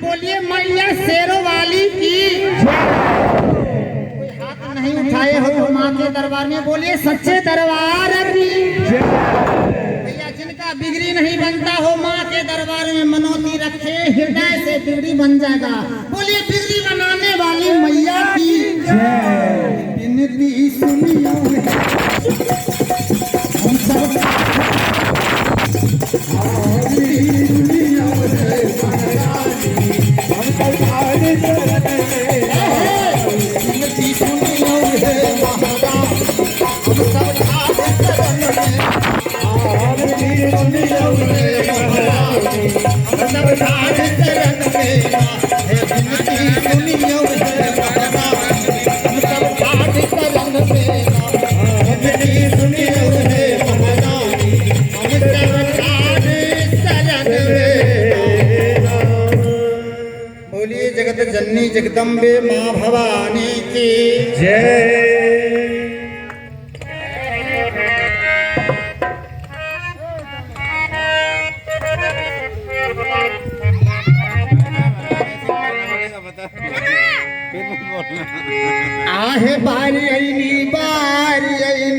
बोलिए मैया शेरों वाली की। कोई हाथ नहीं उठाए हो तो माँ के दरबार में बोलिए सच्चे दरबार की। भैया जिनका बिगड़ी नहीं बनता हो माँ के दरबार में मनौती रखे, हृदय से बिगड़ी बन जाएगा। बोलिए बिगड़ी बनाने वाली मैया की विनती सुनियो। हम सब बोलिए जगत जननी जगदम्बे माँ भवानी की जय। आहे बारी ऐनी बारी